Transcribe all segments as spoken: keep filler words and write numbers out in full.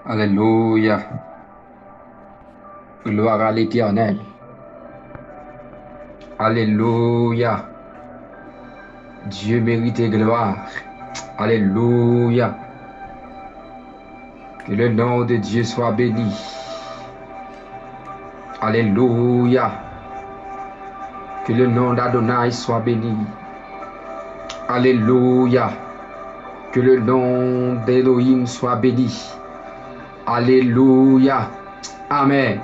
Alléluia. Gloire à l'Éternel. Alléluia. Dieu mérite gloire. Alléluia. Que le nom de Dieu soit béni. Alléluia. Que le nom d'Adonai soit béni. Alléluia. Que le nom d'Elohim soit béni. Alléluia. Amen.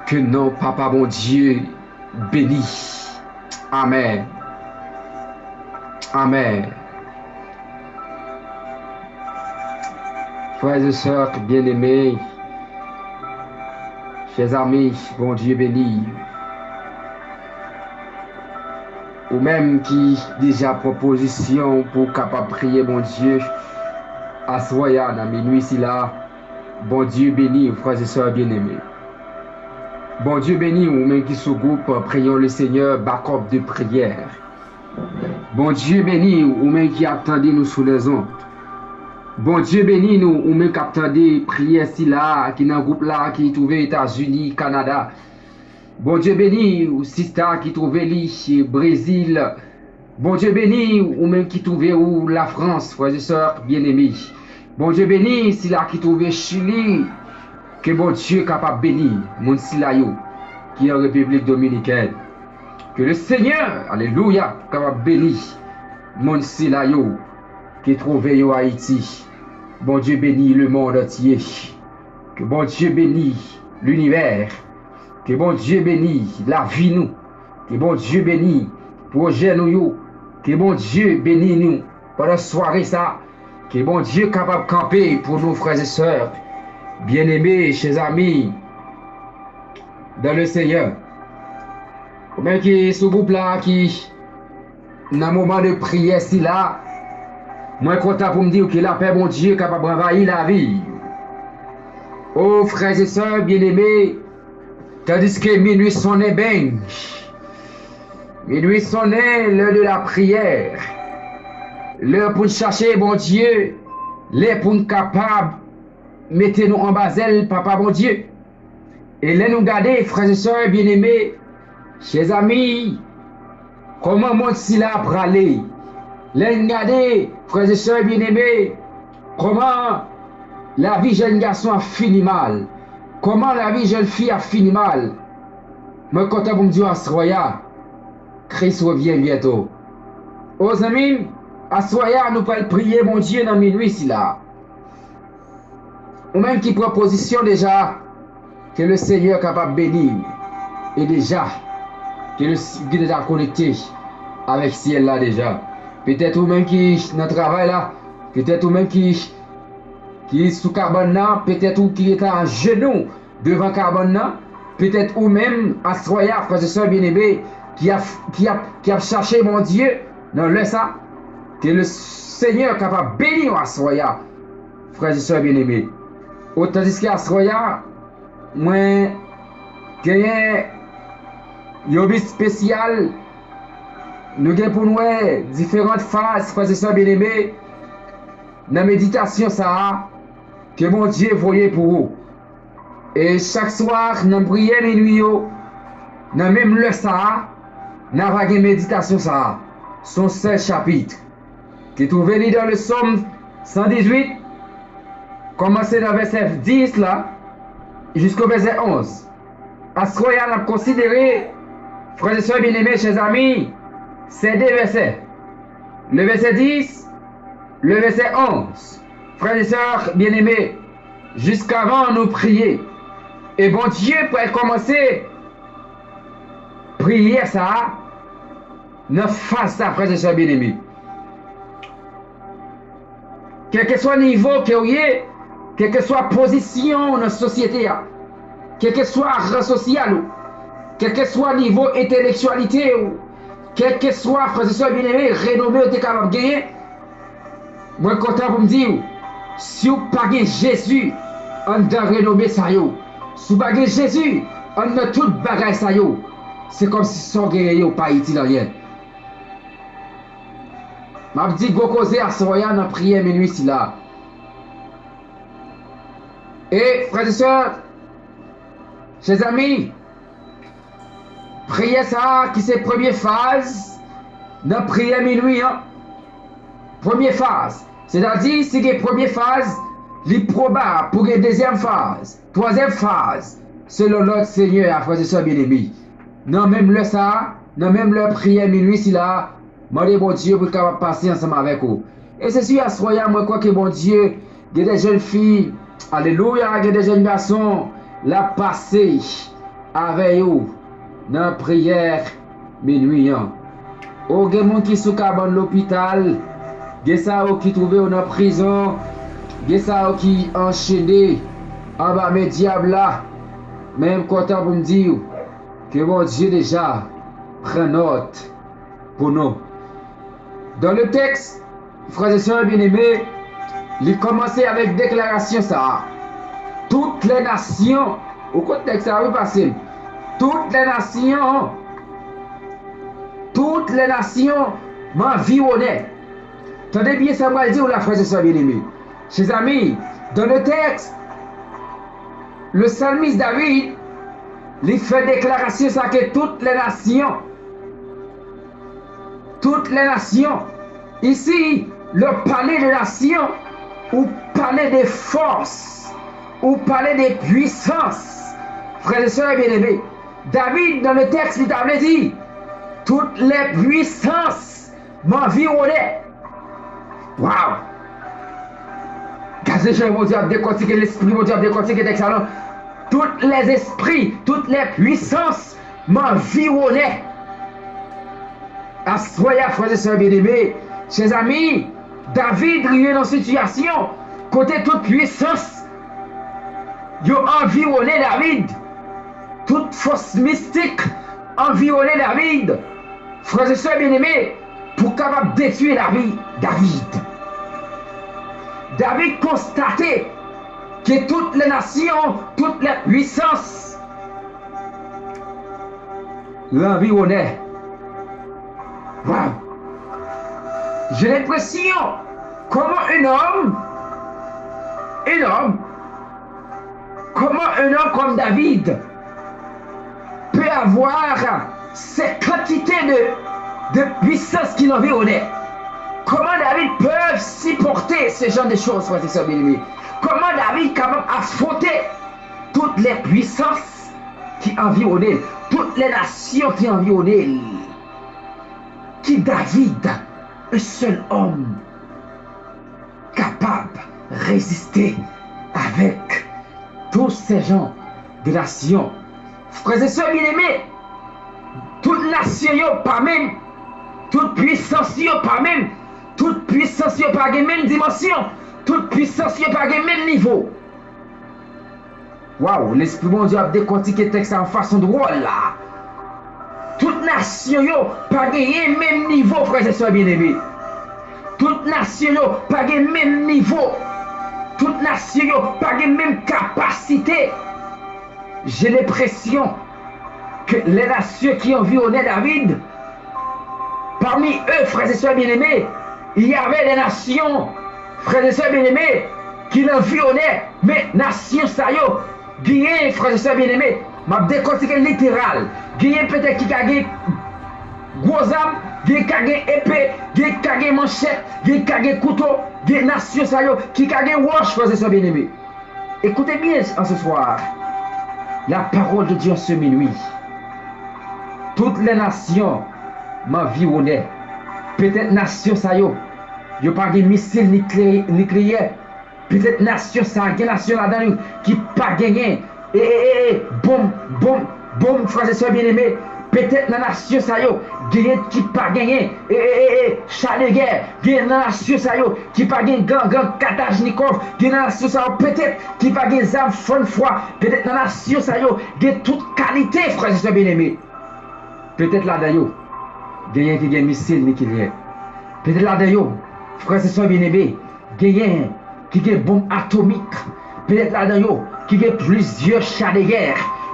Que non Papa Bondye beni. Amen. Amen. Frères et sœurs bien-aimés, chers amis, Bondye beni. Ou menm ki deja pran pozisyon pou w kapab priye Bondye aswè a nan minwi sila, Bondye beni w, frères et sœurs bien-aimés. Bondye beni w, ou menm ki sou gwoup Prions le Seigneur, backup de prière. Bondye beni w, ou menm ki ap tande nou sou lèzond. Bondye beni nou, ou menm k ap tande priyè sila a, ki nan gwoup la, ki twouve Etazini, Kanada. Bondye beni w, sista ki twouve li Brezil. Bondye beni w, ou menm ki twouve w Lafrans, frères et sœurs bien-aimés. Bondye beni sila ki twouve Chili. Ke Bondye kapab beni moun sila yo ki an Repiblik Dominikèn. Ke le Senyè, alelouya, kapab beni moun sila yo ki twouve yo Ayiti. Bondye beni lemonn antye. Ke Bondye beni linivè. Ke Bondye beni lavi nou. Ke Bondye beni pwojè nou yo. Ke Bondye beni nou pandan sware sa. Ke Bondye kapab kanpe pou nou, frères et sœurs bien-aimés, chers amis dans le Seigneur. Ou menm ki sou gwoup la, ki nan moman de priyè sila, mwen kontan pou m di w ke lapè Bondye kapab anvayi lavi w. O frères et sœurs bien-aimés, tandis que minuit sonne, bang, minuit sonne, l'heure de la prière, lè pou n chache Bondye, lè pou n kapab mete nou anba zèl Papa Bondye. E lè nou gade, frères et sœurs bien-aimés, chers amis, kòman mond sila prale? Lè n gade, frères et sœurs bien-aimés, kòman lavi jèn gason ap fini mal? Kòman lavi jèn fi ap fini mal? Mwen kontan pou m di w aswè a, Christ revient bientôt. O zanmi m, aswè a nou pral priye Bondye nan minwi sila. Ou menm ki pran pozisyon deja, ke le Senyè kapab beni w. E deja, ke le, ki deja konekte avèk syèl la deja. Petèt ou menm ki nan travay la, petèt ou menm ki, ki sou kabann nan, petèt ou ki rete ajenou devan kabann nan, petèt ou menm aswè a, frères et sœurs bien-aimés, ki ap, ki ap, ki ap chache Bondye nan lè sa, ke le Senyè kapab beni w aswè a, frères et sœurs bien-aimés. Otandiske aswè a, mwen genyen yon bi espesyal, nou gen pou n wè diferant faz, frères et sœurs bien-aimés, nan meditasyon sa a, ke Bondye voye pou ou. E chak swa, nan priyè minwi yo, nan menm lè sa a, n a va gen meditasyon sa a. Se yon sèl chapit. Ki twouve li dan le Sòm san dizuit, kòmanse nan vèsè dis la, jisko vèsè onz. Aswè a, n ap konsidere, frères et sœurs bien-aimés, chers amis, se de vèsè. Le verset dix, le verset onze. Frères et sœurs bien-aimés, jiskavan nou priye. E Bondye pral kòmanse priyè sa a nan faz sa, frères et sœurs bien-aimés. Kèlkeswa nivo ke w ye, kèlkeswa pozisyon w nan sosyete a, kèlkeswa ran sosyal ou, kèlkeswa nivo entelektyalite w, kèlkeswa, frères et sœurs bien-aimés, renome w te kapab genyen, mwen kontan pou m di w, si w pa gen Jezi anndan renome sa yo, si w pa gen Jezi anndan tout bagay sa yo, se kòmsi sa w genyen yo pa itil anyen. M ap di gwo koze aswè a nan priyè minwi sila. Frè e sè, chè zanmi, priyè sa a ki se premye faz nan priyè minwi an. Premye faz. Sètadi, si gen premye faz, li pwobab pou gen dezyèm faz, twazyèm faz, selon lòd Senyè a, frè e sè byeneme. Nan menm lè sa a, nan menm lè priyè minwi sila a, mande Bondye pou l kapab pase ansanm avèk ou. E se si aswè a, mwen kwè ke Bondye gen de jèn fi, alelouya, gen de jèn gason, l ap pase avè yo nan priyè minwi an. O, gen moun ki sou kabann lopital, gen sa yo ki twouve yo nan prizon, gen sa yo ki anchene anba men dyab la. Men m kontan pou m di w ke Bondye deja pran nòt pou nou. Dans le texte, frè e sè byeneme, li kòmanse avèk deklarasyon sa a. Toutes les nations, ou koute tèks sa a, wi, pase m. Toutes les nations, toutes les nations m'environnaient. Tande byen sa m pral di w la, frè e sè byeneme. Chè zanmi, dans le texte, le psalmiste David, li fè deklarasyon sa ke toutes les nations, toutes les nations. Isi, lè w pale de nasyon, ou pale de fòs, ou pale de pwisans. Frè e sè byeneme, David, dans le texte, li ta vle di, toutes les puissances m'environnaient. Waw! Gade jan Bondye ap dekòtike, Lespri Bondye ap dekòtike tèks la, non? Toutes les esprits, toutes les puissances m'environnaient. Aswè a, frè e sè byeneme, chè zanmi, David rive nan sitiyasyon kote tout pwisans yo anviwone David. Tout fòs mistik anviwone David. Frè e sè byeneme, pou kapab detwi lavi David. David konstate ke tout lè nasyon, tout lè pwisans l anviwone. Waw! J'ai l'impression, comment un homme, un homme, comment un homme comme David peut avoir cette quantité de, de puissance qui l'environnait? Comment David peut supporter ce genre de choses, frères et sœurs bien-aimés? Comment David est capable d'affronter toutes les puissances ki anviwone l, tout lè nasyon ki anviwone l, ki David, un seul homme, kapab reziste avèk tous ces gens de nasyon. Frè e sè byeneme, tout nasyon yo pa menm, tout pwisans yo pa menm, tout pwisans yo pa gen menm dimansyon, tout pwisans yo pa gen menm nivo. Waw, Lespri Bondye ap dekòtike tèks sa yon fason dwòl la. Tout nasyon yo pa genyen menm nivo, frè e sè byeneme. Tout nasyon yo pa gen menm nivo. Tout nasyon yo pa gen menm kapasite. J'ai l'impression que les nations qui environnaient David, parmi eux, frères et sœurs bien-aimés, il y avait des nations, frères et sœurs bien-aimés, ki anviwone, men nasyon sa yo, genyen, frè e sè byeneme, m ap dekòtike literal, genyen petèt ki ka gen gwo zam, genyen ki ka gen epe, genyen ki ka gen manchèt, genyen ki ka gen kouto, gen nasyon sa yo ki ka gen wòch, frè e sè byeneme. Écoutez bien en ce soir la parole de Dieu en ce minuit. Tout lè nasyon m anviwone. Petèt nasyon sa yo, yo pa gen misil nikleyè. Petèt nasyon sa, gen nasyon ladan yo ki pa genyen e, e, e, e, bonm, bonm, bonm, frè e sè byeneme. Petèt nan nasyon sa yo, genyen ki pa genyen e, e, e, e, cha de gè. Gen nan nasyon sa yo ki pa gen gan, gan Kalachnikòv. Gen nan nasyon sa yo petèt ki pa gen zam fann fwa. Petèt nan nasyon sa yo, gen tout kalite, frè e sè byeneme. Petèt ladan yo, genyen ki gen misil nikleyè. Petèt ladan yo, frè e sè byeneme, genyen ki gen bonm atomik. Petèt ladan yo, ki gen plizyè cha de gè.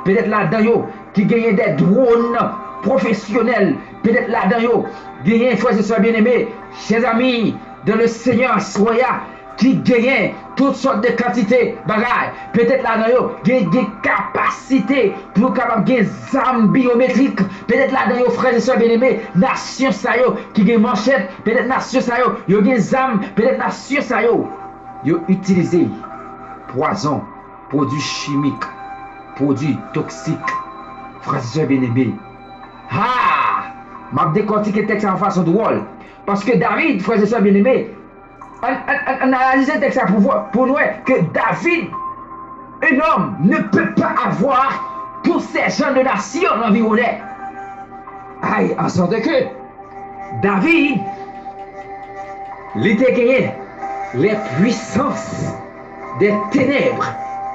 Petèt ladan yo, ki genyen de dwòn pwofesyonèl. Petèt ladan yo, genyen, frè e sè byeneme, chè zanmi, dans le Seigneur, aswè a, ki genyen tout sòt de kantite bagay. Petèt ladan yo gen, gen kapasite pou yo kapab gen zam byometrik. Petèt ladan yo, frè e sè byeneme, nasyon sa yo ki gen manchèt, petèt nasyon sa yo, yo gen zam, petèt nasyon sa yo, yo itilize pwazon, pwodui chimik, pwodui toksik. Frè e sè byeneme, ha! M ap dekòtike tèks la yon fason dwòl. Paske David, frè e sè byeneme, ann, ann, ann, ann analize tèks la pou, vwè- pou n wè ke David, un homme ne peut pas avoir tous ces gens de nation l'environnaient. Ay, en sorte que David, li te genyen les puissances des ténèbres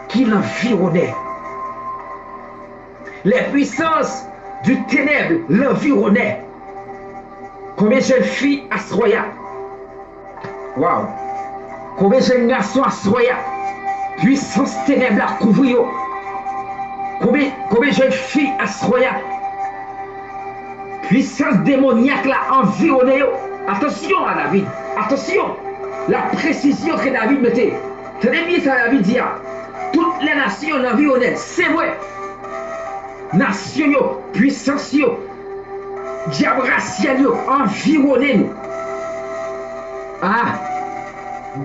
qui l'environnaient. Les puissances du ténèbre l'environnaient. Konbyen jèn fi aswè a? Waw! Konbyen jèn gason aswè a? Pwisans tenèb la kouvri yo. Konbyen, konbyen jèn fi aswè a? Pwisans demonyak la anviwonnen yo. Atansyon a David. Atansyon! La presizyon ke David mete. Tande byen sa David di a. Tout lè nasyon anviwonnen. Se vre. Nasyon yo, pwisans yo, dyab rasyal yo anviwonnen nou. Ah!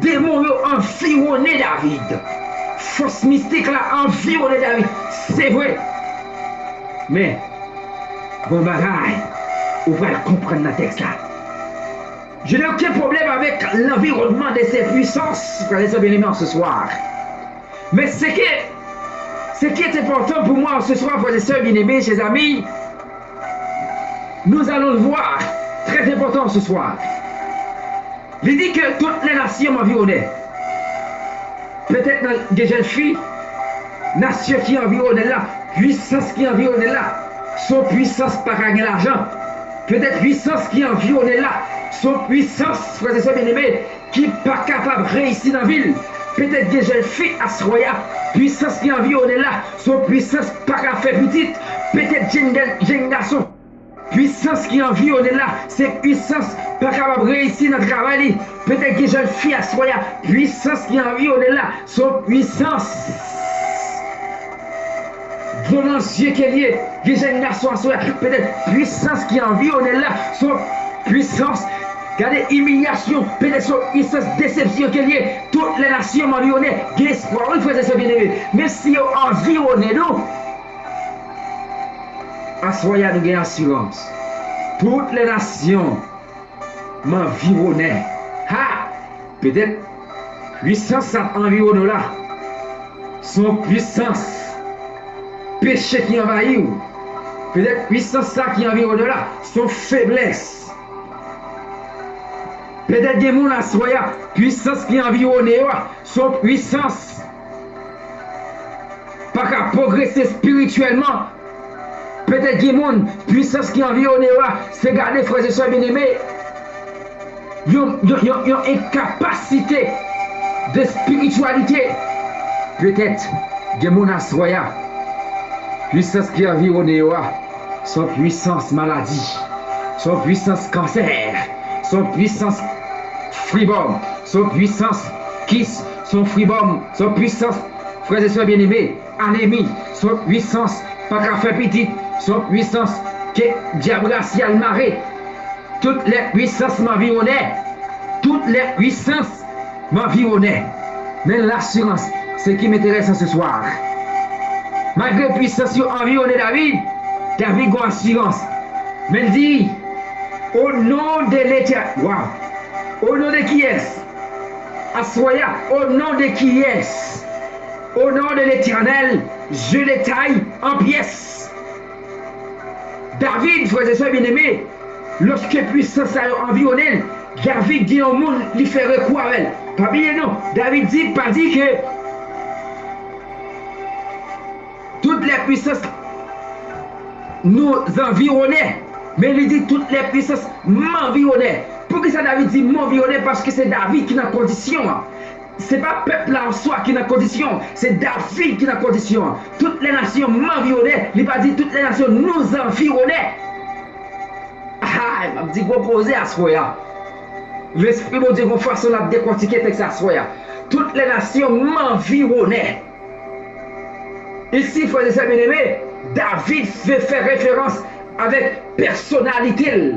Demon yo anviwonnen David. Fòs mistik la anviwonnen David. Se vre. Men, gon bagay, ou pral konprann nan tèks la. Je n'ai aucun problème avec l'environnement de ces puissances, frères et sœurs bien-aimés, ce soir. Mais ce qui est, ce qui est important pour moi ce soir, frères et sœurs bien-aimés, chers amis, nous allons le voir, très important ce soir. Li di ke tout lè nasyon m anviwonnen. Petèt nan gen jèn fi, nasyon ki anviwonnen l la, pwisans ki anviwonnen l la, se yon pwisans pa ka gen lajan. Petèt pwisans ki anviwonnen l la, se yon pwisans, frè e sè byeneme, ki pa kapab reyisi nan vi l. Petèt gen jèn fi aswè a, pwisans ki anviwonnen l la, se yon pwisans pa ka fè pitit. Petèt jèn, jèn gason, pwisans ki anviwonnen l la, se pwisans pa kapab reyisi nan travay li. Petèt gen jèn fi aswè a, pwisans ki anviwonnen l la, se yon pwisans. Gwo manzye ke l ye, gen jèn gason aswè a, petèt pwisans ki anviwonnen l la, se yon pwisans. Gade imilyasyon, petèt se yon pwisans desepsyon ke l ye. Tout lè nasyon anviwonnen, gen espwa, wi, frè e sè byeneme. Menm si yo anviwonnen nou, aswè a nou gen asirans. Tout lè nasyon m anviwonnen. Ha! Petèt pwisans sa k anviwonnen w la, se yon pwisans peche ki anvayi w. Petèt pwisans sa ki anviwonnen w la, se yon feblès. Petèt gen moun aswè a, pwisans ki anviwonnen yo a, se yon pwisans pa ka pwogrese espirityèlman. Petèt gen moun, pwisans ki anviwonnen yo a, se gade frè e sè byeneme, yon, yon, yon, yon enkapasite de espirityalite. Petèt gen moun aswè a, pwisans ki anviwonnen yo a, se yon pwisans maladi, se yon pwisans kansè, se yon pwisans fibwòm, se yon pwisans kis, se yon fibwòm, se yon pwisans, frè e sè byeneme, anemi, se yon pwisans pa ka fè pitit, se yon pwisans ke dyab rasyal mare. Tout lè pwisans m anviwonnen, tout lè pwisans m anviwonnen. Men lasirans, se ki m enterese se swa. Malgre pwisans yo anviwonnen David, David gen asirans. Men l di, au nom de l'Éternel. Waw! Au nom de qui est-ce? Aswè a, au nom de qui est-ce? Au nom de l'Éternel, je les taille en pièces. David, frè e sè byeneme, lòske pwisans sa yo anviwonnen l, David gen yon moun li fè rekou avè l. Pa bliye non, David di, pa di ke tout lè pwisans nou anviwonnen, men li di tout lè pwisans m anviwonnen. Poukisa David di m anviwonnen? Paske se David ki nan kondisyon an. Se pa pèp la an swa ki nan kondisyon, se David ki nan kondisyon an. Tout lè nasyon m anviwonnen, li pa di tout lè nasyon nou anviwonnen. Ay, m ap di gwo koze aswè a. Lespri Bondye gon fason l ap dekòtike tèks aswè a. Toutes les nations m'environnèrent. Isi, frè e sè byeneme, David vle fè referans avèk pèsonalite l.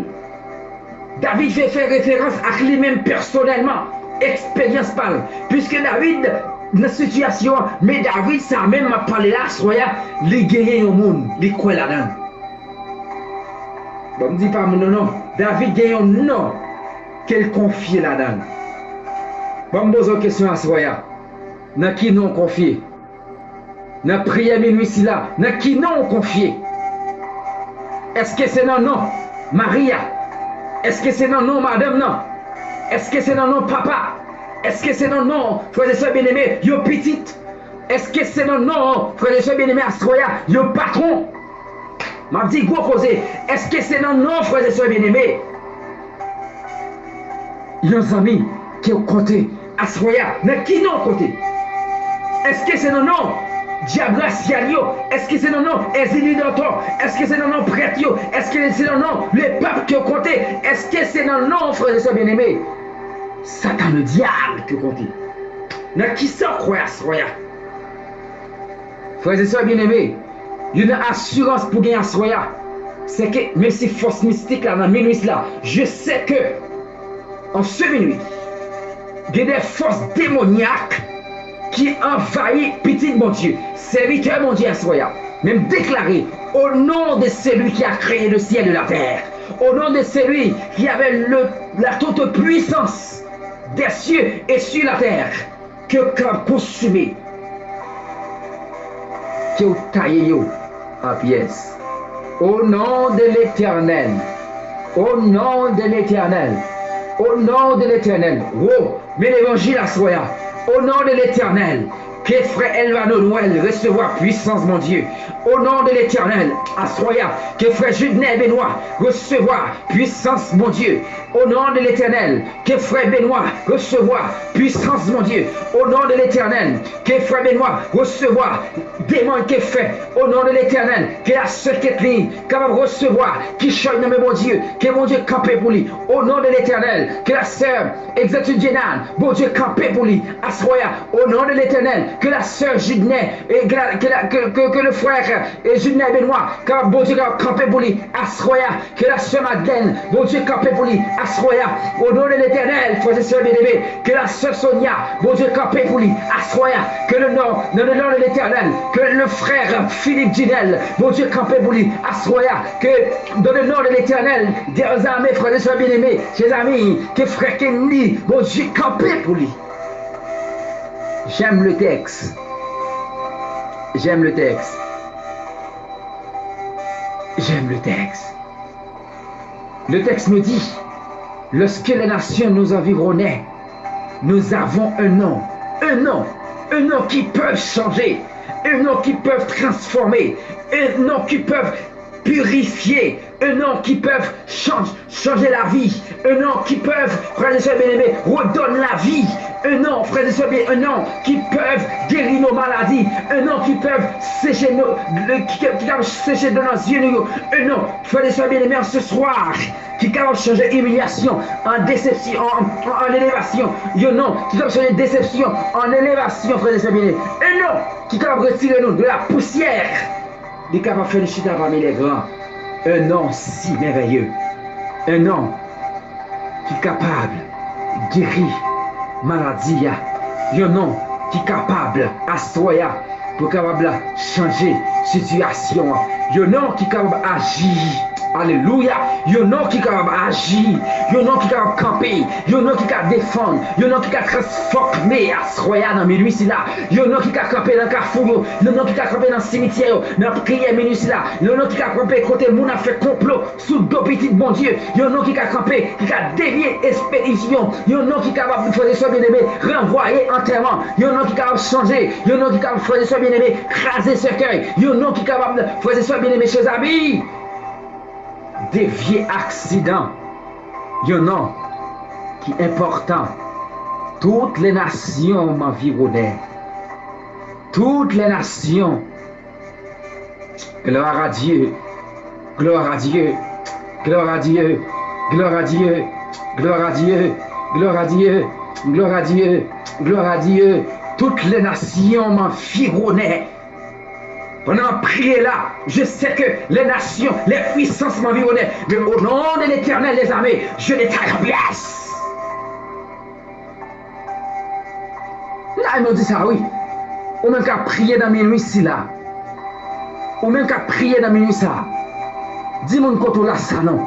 David vle fè referans ak li menm pèsonèlman, eksperyans pa l. Piske David, nan sitiyasyon an, men David sa menm m ap pale la aswè a, li genyen yon moun, li kwè ladan l. Bon, m di pa moun nan non. David gen yon non ke l konfye ladan l. Bon, m poze w kesyon aswè a. Nan ki non w konfye? Nan priyè minwi sila, nan ki non w konfye? Èske se nan non mari a? Èske se nan non madanm nan? Èske se nan non papa? Èske se nan non, frè e sè byeneme, yon pitit? Èske se nan non, frè e sè byeneme, aswè a, yon patwon? M ap di gwo koze. Èske se nan non, frè e sè byeneme, yon zanmi ke w konte aswè a? Nan ki non w konte? Èske se nan non dyab rasyal yo? Èske se nan non Èzili Dantò? Èske se nan non prèt yo? Èske se nan non lepèp ke w konte? Èske se nan non, frè e sè byeneme, Satan le dyab ke w konte? Nan kisa w kwè aswè a? Frè e sè byeneme, youn nan asirans pou gen aswè a, se ke menm si fòs mistik la nan minwi la, je sais que en ce minuit, gen de fòs demonyak ki anvayi pitit Bondye, sèvitè Bondye aswè a. Men m deklare, au nom de celui qui a créé le ciel et la terre, au nom de celui qui avait le, la toute puissance des cieux et sur la terre, ke w ka konsime, ke w taye yo an pyès. O non de Letènèl, o non de Letènèl, o non de Letènèl. Wo, men levanjil aswè a. O non de Letènèl, ke frè Elvano Noël resevwa pwisans Bondye. O non de Letènèl, aswè a, ke frè Judner Benoît resevwa pwisans Bondye. O non de Letènèl, ke frè Benoît resevwa pwisans Bondye. O non de Letènèl, ke frè Benoît resevwa demande ke fè. O non de Letènèl, ke la sè Kathleen kapab resevwa kichòy nan men Bondye, ke Bondye kanpe pou li. O non de Letènèl, ke la sè Exaltine Jenan, Bondye kanpe pou li aswè a. O non de Letènèl, ke la sè Judner, e ke la, ke la, ke, ke, ke le frè, e Judner Benoît, kapab, Bondye kapab kanpe pou li aswè a. Ke la sè Madeleine, Bondye kanpe pou li aswè a. O non de Letènèl, frè e sè byeneme, ke la sè Sonia, Bondye kanpe pou li aswè a. Ke le non, nan le non de Letènèl, ke le frè Philippe Dinel, Bondye kanpe pou li aswè a. Ke dans le nom de l'Éternel des armées, frè e sè byeneme, chè zami, ke frè Kenny, Bondye kanpe pou li. J'aime le texte. J'aime le texte. J'aime le texte. Le texte nous dit, lorsque les nations nous environnaient, nous avons un nom, un nom, un nom qui peut changer, un nom qui peut transformer, un nom qui peut purifier, un nom qui peut changer, changer la vie, un nom qui peut, frè e sè byeneme, redonne la vie, un nom, frè e sè byeneme, un nom qui peut guérir nos maladies, un nom qui peut sécher nos, le, ki, ki ka sécher dans nos yeux, nous, un nom, frè e sè byeneme, ce soir, ki kapab chanje imilyasyon an desepsyon, an, an, an elevasyon. Yon non ki kapab chanje desepsyon an elevasyon, frè e sè byeneme. Yon non ki kapab retire nou de la poussière. Li kapab fè nou chita pami lè gran. Un nom si merveilleux. Un nom ki kapab geri maladi a. Yon non ki kapab aswè a pou kapab chanje sitiyasyon an. Yon non ki kapab aji. Alelouya. Yon non ki kapab aji. Yon non ki kapab kanpe. Yon non ki ka defann. Yon non ki ka transfòme aswè a nan minwi sila. Yon non ki ka kanpe nan kafou yo. Yon non ki ka kanpe nan simityè yo. Nan priyè minwi sila. Yon non ki ka kanpe kote moun ap fè konplo sou do pitit Bondye. Yon non ki ka kanpe, ki ka devye ekspedisyon. Yon non ki kapab, frè e sè byeneme, ranvwaye antèman. Yon non ki kapab chanje. Yon non ki kapab, frè e sè byeneme, kraze sèkèy. Yon non ki kapab, frè e sè byeneme, chè zami, devye aksidan. Yon non ki enpòtan. Toutes les nations m'environnèrent. Toutes les nations. Gloire à Dieu. Gloire à Dieu. Gloire à Dieu. Gloire à Dieu. Gloire à Dieu. Gloire à Dieu, gloire à Dieu, gloire à Dieu. Toutes les nations m'environnaient. Pendant la prière là, je sais que les nations, les puissances m'environnaient. Mais au nom de l'Éternel des armées, je les taille en pièces. N a nou di sa wi. Ou menm k ap priye nan minwi sila. Ou menm k ap priye nan minwi sa. Di moun kote w la sa non.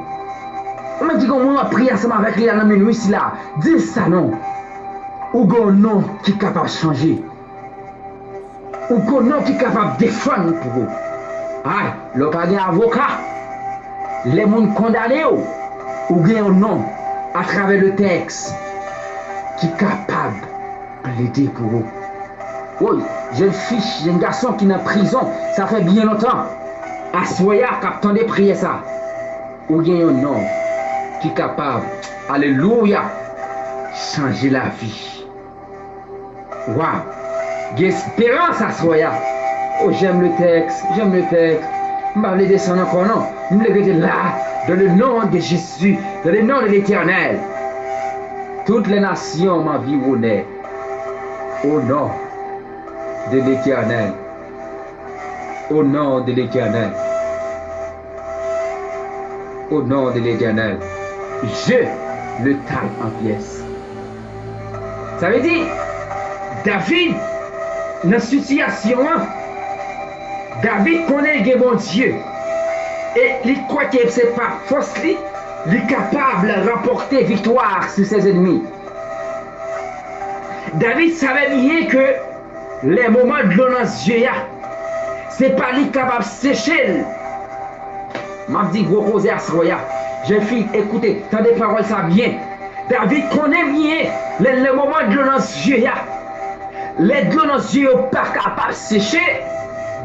Ou menm ki gen yon moun w ap priye ansanm avèk li la nan minwi sila. Di l sa non. Ou gen yon non ki kapab chanje. Ou gen yon non ki kapab defann pou ou. Ay, lè w pa gen avoka, lè moun kondane w, ou gen yon non atravè le tèks ki kapab plede pou ou. Woy, jèn fi, jèn gason ki nan prizon, sa fè byen lontan. Aswè a k ap tande priyè sa. Ou gen yon non ki kapab, alelouya, chanje lavi. Waw! Gen esperans aswè a. Oh, j'aime le texte, j'aime le texte. M pa vle desann ankò non. M vle rete la. Dans le nom de Jésus, dans le nom de l'Éternel. Toutes les nations m'environnaient. Au nom de l'Éternel. Au nom de l'Éternel. Au nom de l'Éternel. Je le taille en pièces. Sa vle di, David, nan sitiyasyon an, David konnen gen Bondye. E li kwè ke se pa fòs li, li kapab ranpòte viktwa sou ses ennemis. David savè byen ke lè moman dlo nan zye a, se pa li k kapab seche l. M ap di gwo koze aswè a. Jèn fi, ekoute, tande pawòl sa byen. David konnen byen, lè, lè moman dlo nan zye a, lè dlo nan zye yo pa kapab seche,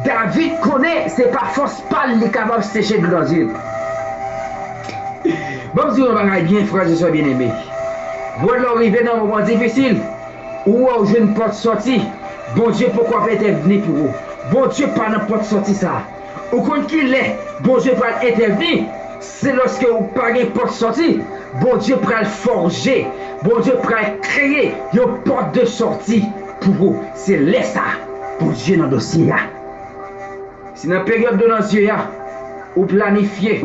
David konnen se pa fòs pa l li kapab seche dlo nan zye l. Ban m di w yon bagay byen, frè e sè byeneme. Wè lè w rive nan moman difisil, ou wè w jwenn pòt sòti, Bondye poko ap entèvni pou ou. Bondye pa nan pòt sòti sa a. Ou konn ki lè Bondye pral entèvni? Se lòske ou pa gen pòt sòti, Bondye pral fòje, Bondye pral kreye yon pòt de sòti pou ou. Se lè sa a, Bondye nan dosye a. Si nan peryòd dlo nan zye a, ou planifye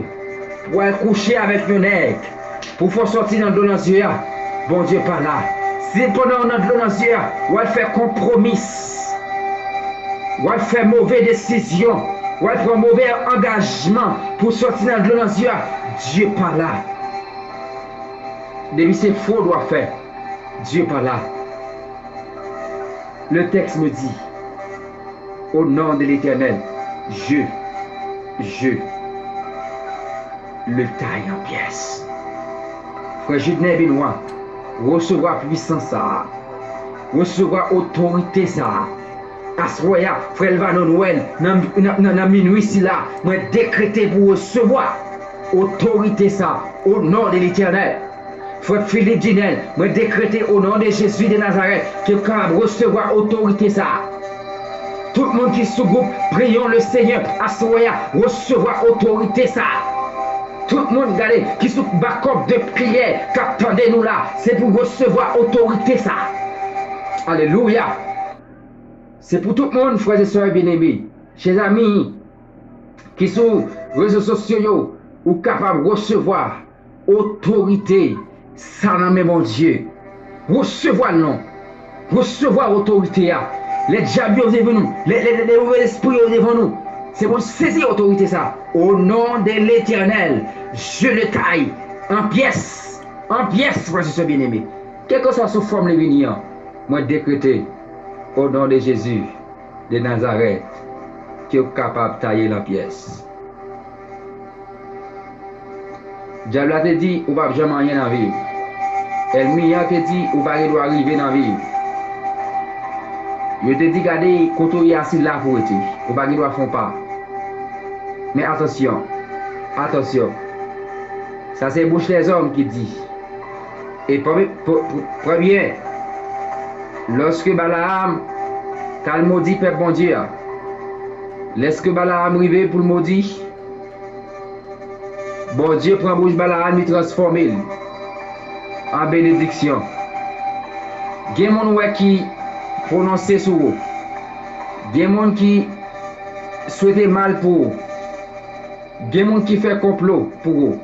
pou al kouche avèk yon nèg, pou fè w sòti nan dlo nan zye a, Bondye pa la. Si pandan w nan dlo nan zye a, w al fè konpwomis, w al fè move desizyon, w al pran move angajman pou sòti nan dlo nan zye a, Dye pa la. Depi se fwod w ap fè, Dye pa la. Le texte me dit, au nom de l'Éternel, je, je le taille en pièces. Frè Judner Benoît, resevwa pwisans sa a. Resevwa otorite sa a. Aswè a, frè Elvano Noël, nan, nan, nan, nan minwi sila, mwen dekrete pou resevwa otorite sa a, au nom de l'Éternel. Frè Philippe Dinel, mwen dekrete o non de Jezi de Nazarèt ke w kapab resevwa otorite sa a. Tout moun ki sou gwoup Prions le Seigneur aswè a, resevwa otorite sa a. Tout moun, gade, ki sou bakòp de priyè, k ap tande nou la, se pou resevwa otorite sa a. Alelouya! Se pou tout moun, frè e sè byeneme, chè zami, ki sou rezo sosyo yo, ou kapab resevwa otorite sa nan men Bondye. Resevwa l non. Resevwa otorite a. Lè dyab yo devan nou, lè, lè, lè, lè move lespri yo devan nou, se pou n sezi otorite sa. Au nom de l'Éternel, je le taille en pièces, en pièces, frè e sè byeneme. Kèlkeswa sou fòm li vini an, mwen dekrete, o non de Jezi de Nazarèt, ke w kapab taye l an pyès. Dyab la te di, ou p ap janm anyen nan vi w. Ènmi an te di, ou pa gen dwa rive nan vi w. Yo te di, gade, kote w ye a, se la pou w rete. Ou pa gen dwa fè yon pa. Men atansyon, atansyon. Sa se bouch lèzòm ki di. E pran, pran, pran byen, lòske Balaam t al modi pèp Bondye a, lèske Balaam rive pou l modi, Bondye pran bouch Balaam, li transfòme l. an benediksyon. Gen moun wè ki pwononse sou ou. Gen moun ki swete mal pou ou. Gen moun ki fè konplo pou ou.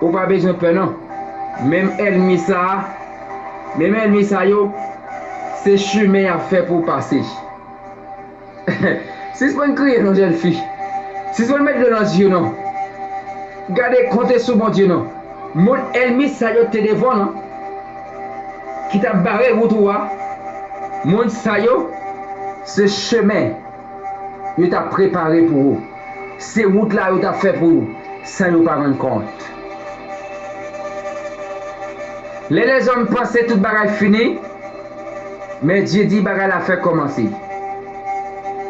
Ou pa bezwen pè non. Menm ènmi sa a, menm ènmi sa yo, se chimen y ap fè pou w pase. Sispann kriye non, jèn fi. Sispann met dlo nan zye w non. Gade, konte sou Bondye non. Moun ènmi sa yo te devan w lan, ki t ap bare wout ou a, moun sa yo, se chemen yo t ap prepare pou ou. Se wout la yo t ap fè pou ou, san yo pa rann kont. Lè lèzòm panse tout bagay fini, men Dye di bagay la fèk kòmanse.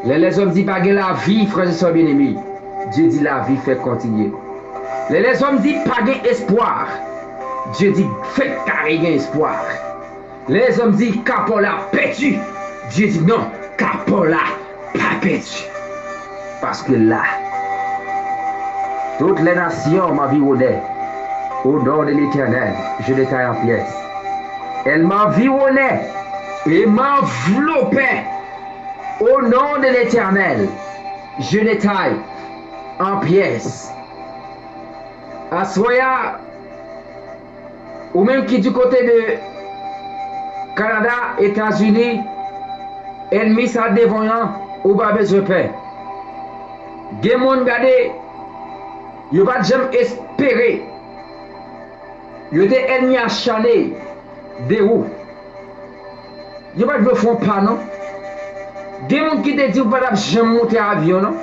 Lè lèzòm di pa gen lavi, frè e sè byeneme, Dye di lavi fèk kontinye. Lè lèzòm di pa gen espwa, Dye di fèk kare gen espwa. Lè lèzòm di kapò la pèdi, Dye di non, kapò la pa pèdi. Paske la, toutes les nations m'environnaient. Au nom de l'Éternel, je les taille en pièces. Elles m'environnaient et m'enveloppaient. Au nom de l'Éternel, je les taille en pièces. Aswè a, ou menm ki di kote de Kanada, Etazini, ènmi sa devan w lan, ou pa bezwen pè. Gen moun, gade, yo pa t janm espere. Yo te ènmi achane de ou. Yo pa t vle w fè yon pa non. Gen moun ki te di w pa t ap janm monte avyon non.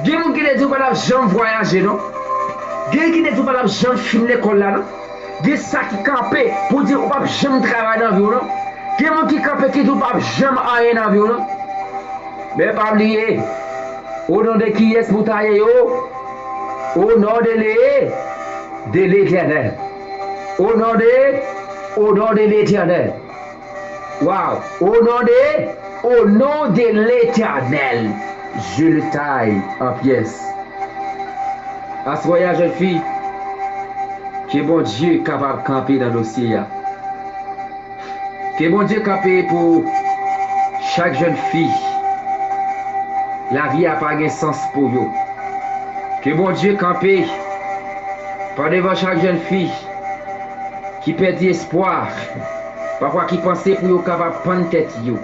Gen moun ki te di w pa t ap janm vwayaje non. Gen ki te di w pa t ap janm fin lekòl la non. Gen sa ki kanpe pou di ou p ap janm travay nan vi w non. Gen moun ki kanpe ki di w p ap janm anyen nan vi w non. Men pa bliye, o non de kiyès pou taye yo? O non de le, de l'Éternel. O non de, o non de l'Éternel. Waw! Au nom de, au nom de l'Éternel, je le taille en pièces. Aswè a, jèn fi, ke Bondye kapab kanpe nan dosye a. Ke Bondye kanpe pou chak jèn fi. Lavi a pa gen sans pou yo. Ke Bondye kanpe pa devan chak jèn fi ki pèdi espwa, pafwa ki panse pou yo kapab pann tèt yo,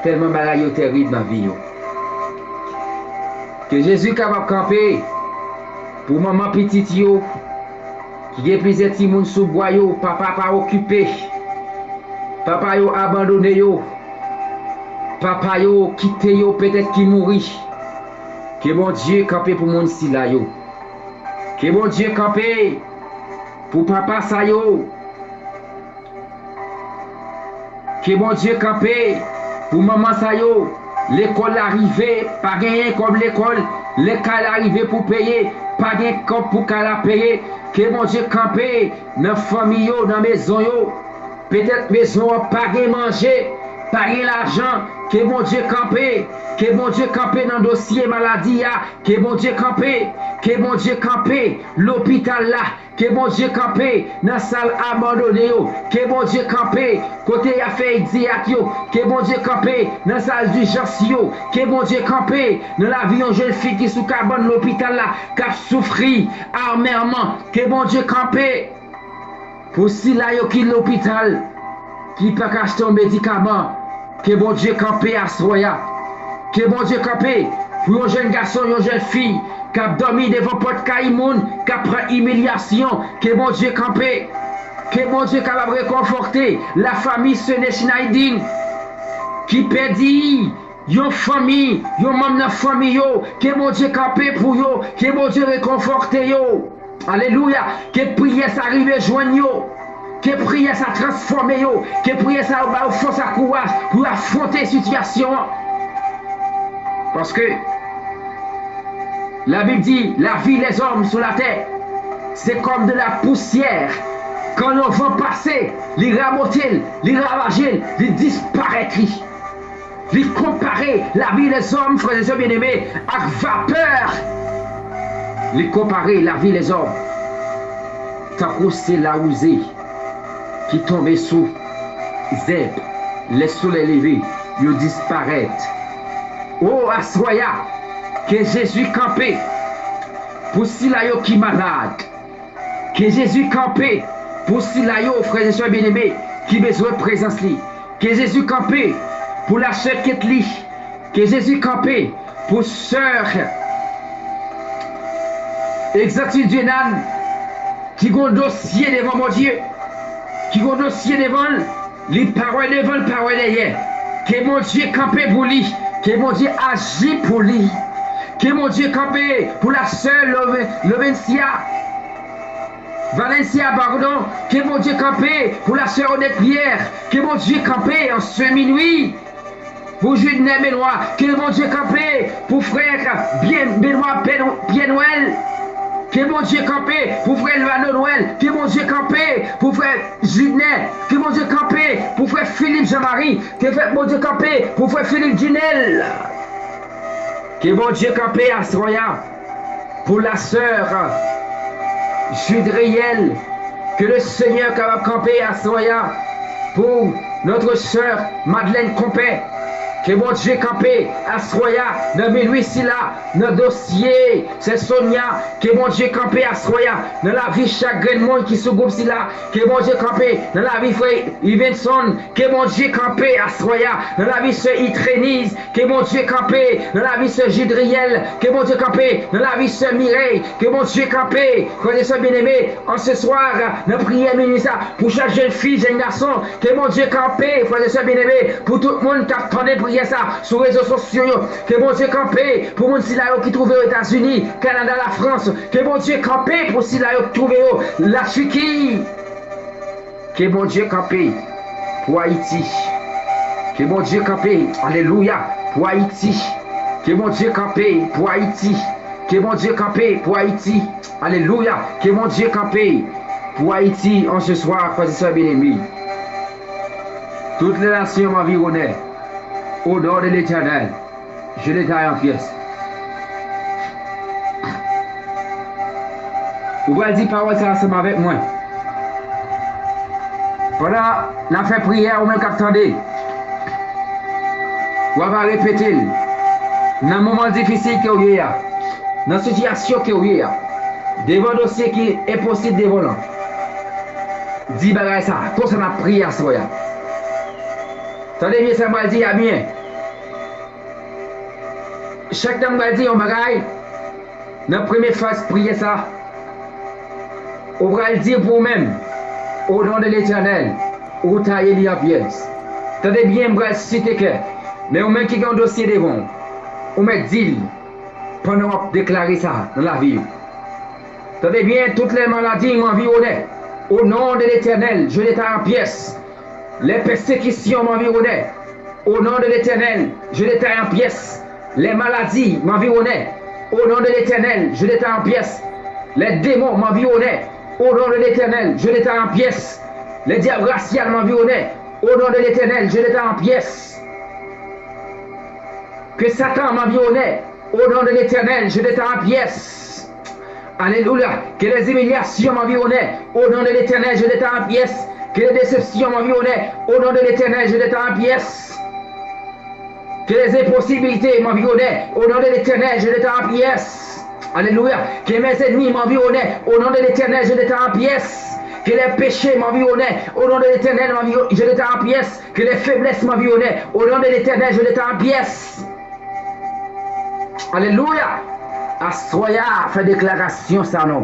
tèlman bagay yo tèrib nan vi yo. Ke Jezi kapab kanpe pou manman pitit yo, ki gen plizyè timoun sou bwa yo, papa pa okipe, papa yo abandone yo, papa yo kite yo, petèt ki mouri. Ke Bondye kanpe pou moun sila yo. Ke Bondye kanpe pou papa sa yo. Ke Bondye kanpe pou manman sa yo. Lekòl la rive, pa genyen kòb lekòl. Lekòl la rive pou peye, pa gen kòb pou kay la peye. Ke Bondye kanpe nan fanmi yo, nan mezon yo. Petèt mezon an pa gen manje, pa gen lajan. Ke Bondye kanpe. Ke Bondye kanpe nan dosye maladi a. Ke Bondye kanpe. Ke Bondye kanpe. Lopital la. Ke Bondye kanpe nan sal abandone yo. Ke Bondye kanpe kote y ap fè egzeyat yo. Ke Bondye kanpe nan sal dijans yo. Ke Bondye kanpe nan lavi yon jèn fi ki sou kabann lopital la, k ap soufri amèman. Ke Bondye kanpe pou sila yo ki lopital, ki pa ka achte yon medikaman. Ke Bondye kanpe aswè a. Ke Bondye kanpe pou yon jèn gason, yon jèn fi k ap dòmi devan pòt kay moun, k ap pran imilyasyon. Ke Bondye kanpe. Ke Bondye kapab rekonfòte lafanmi Sene Schneidin ki pèdi yon fanmi, yon manm nan fanmi yo. Ke Bondye kanpe pou yo. Ke Bondye rekonfòte yo. Alelouya. Ke priyè sa rive jwenn yo. Ke priyè sa transfòme yo. Ke priyè sa yo ba yo fòs ak kouraj pou yo afwonte sitiyasyon an. Paske Labib di, la vie les hommes sur la terre, c'est comme de la poussière. Kan yon van pase, li rabote l, li ravaje l, li disparèt li. Li konpare lavi lèzòm, frè e sè byeneme, ak vapè. Li konpare lavi lèzòm tankou se lawouze. ki tonbe sou zèb, lè solèy leve, yo disparèt. O, aswè a, ke Jezi kanpe pou sila yo ki malad. Ke Jezi kanpe pou sila yo, frè e sè byeneme, ki bezwen prezans li. Ke Jezi kanpe pou lasè Ketli. Ke Jezi kanpe pou sè Exaltine Dienan, ki gon dosye devan Bondye, ki gon dosye devan l, li pa wè devan, li pa wè dèyè. Ke Bondye kanpe pou li, ke Bondye aji pou li. Ke Bondye kanpe pou lasè Love-, Lovencia. Valencia, padon, ke Bondye kanpe pou lasè Odette Pierre, ke Bondye kanpe an se minwi pou Judner Benoît, ke Bondye kanpe pou frè Byen-, Benoît Pè-, Pierre Noël, ke Bondye kanpe pou frè Lvano Noël, ke Bondye kanpe pou frè Judner, ke Bondye kanpe pou frè Philippe Jean-Marie, ke frè Bondye kanpe pou frè Philippe Junel. Ke Bondye kanpe aswè a pou la sè Judriel. Ke le Senyè kapab kanpe aswè a pou notre sè Madeleine Compère. Ke Bondye kanpe aswè a nan minwi sila, nan dosye sè Sonia. Ke Bondye kanpe aswè a nan lavi chak grenn moun ki sou gwoup sila. Ke Bondye kanpe nan lavi frè Ivenson. Ke Bondye kanpe aswè a nan lavi sè Itreniz. Ke Bondye kanpe nan lavi sè Judriel. Ke Bondye kanpe nan lavi sè Mirey. Ke Bondye kanpe, frè e sè byeneme, an se swa, nan priyè minwi sa, pou chak jèn fi, jèn gason. Ke Bondye kanpe, frè e sè byeneme, pou tout moun k ap tande priyè sa sou rezo sosyo yo. Ke Bondye kanpe pou moun sila yo ki twouve yo Etazini, Kanada, Lafrans. Ke Bondye kanpe pou sila yo ki twouve yo Latiki. Ke Bondye kanpe pou Ayiti. Ke Bondye kanpe, alelouya, pou Ayiti. Ke Bondye kanpe pou Ayiti. Ke Bondye kanpe pou Ayiti. Alelouya. Ke Bondye kanpe pou Ayiti an se swa, frè e sè byeneme. Toutes les nations m'environnaient. Au nom de l'Éternel, je les taille en pièces. Ou pral di pawòl sa ansanm avèk mwen. Pandan n ap fè priyè, ou menm k ap tande, w ap repete l. Nan moman difisil ke w ye a, nan sitiyasyon ke w ye a, devan dosye ki enposib devan w lan, di bagay sa, konsa n ap priye aswè a. Tande byen sa m pral di a byen. Chak tan m pral di yon bagay, nan premye faz priyè sa, ou pral di pou ou menm, au nom de l'Éternel, ou taye li an pyès. Tande byen, m pral site kè, men ou menm ki gen yon dosye devan w, ou mèt di l pandan w ap deklare sa nan lavi w. Tande byen, toutes les maladies m'environnaient. Au nom de l'Éternel, je les taille en pièces. Les persécutions m'environnaient. Au nom de l'Éternel, je les taille en pièces. Les maladies m'environnaient. Au nom de l'Éternel, je les taille en pièces. Les démons m'environnaient. Au nom de l'Éternel, je les taille en pièces. Les diables raciales m'environnaient. Au nom de l'Éternel, je les taille en pièces. Que Satan m'environnait. Au nom de l'Éternel, je les taille en pièces. Alléluia. Que les humiliations m'environnaient. Au nom de l'Éternel, je les taille en pièces. Que les déceptions m'environnaient. Au nom de l'Éternel, je les taille en pièces. Que les impossibilités m'environnaient. Au nom de l'Éternel, je les taille en pièces. Alléluia. Que mes ennemis m'environnaient. Au nom de l'Éternel, je les taille en pièces. Que les péchés m'environnaient. Au nom de l'Éternel, m'enviro-, je les taille en pièces. Que les faiblesses m'environnaient. Au nom de l'Éternel, je les taille en pièces. Alléluia. Aswè a, fè deklarasyon sa non.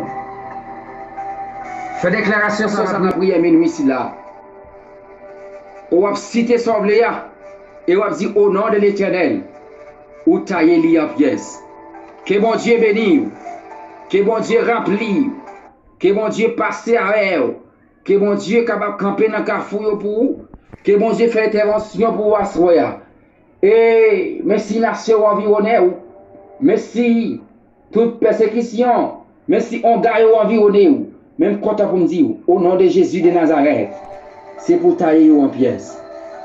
Fè deklarasyon sa nan priyè minwi sila. Ou ap site sa w vle a, e w ap di, au nom de l'Éternel, ou taye li an pyès. Ke Bondye beni w. Ke Bondye ranpli w. Ke Bondye pase avè w. Ke Bondye kapab kanpe nan kafou yo pou ou. Ke Bondye fè entèvansyon pou ou aswè a. E men si nasyon w anviwonnen w, men si tout pèsekisyon, men si onga yo anviwonnen w, men m kontan pou m di w, o non de Jezi de Nazarèt, se pou w taye yo an pyès.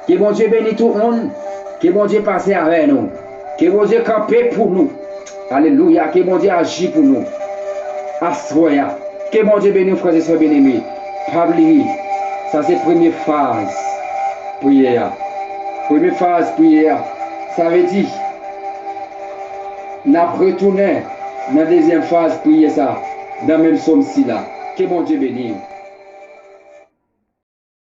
Ke Bondye beni tout moun, ke Bondye pase avè nou, ke Bondye kanpe pou nou. Alelouya, ke Bondye aji pou nou. Aswè a, ke Bondye beni w, frè e sè byeneme. Pa bliye, Sa se premye faz priyè a. Premye faz priyè a, sa vle di, n ap retounen nan dezyèm faz priyè sa, nan menm sòm sila. Ke Bondye beni w.